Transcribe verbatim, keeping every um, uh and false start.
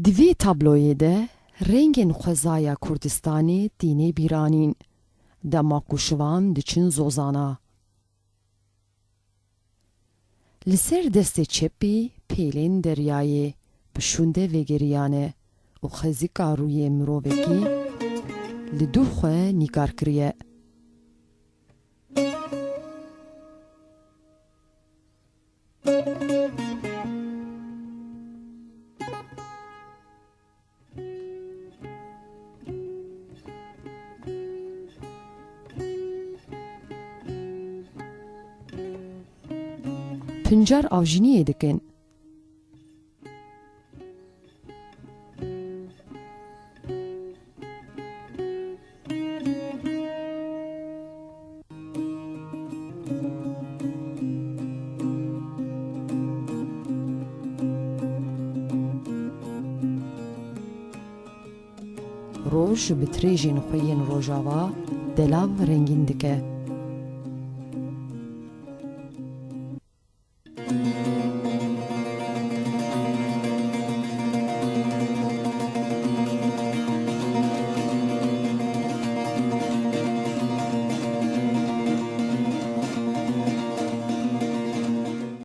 Di vê tabloyê de rengên xwezaya Kurdistanê tînê bîranîn, dema ku şivan diçin zozana. Li ser destê çepî pêlên deryayê bi şûnde vegeriyane û xezika rûyê mirovekî li dû xwe nîgar kiriye. Pincar avjîniyê dikin. Roj bi tirêjên xwe yên rojava delav rengîn dike.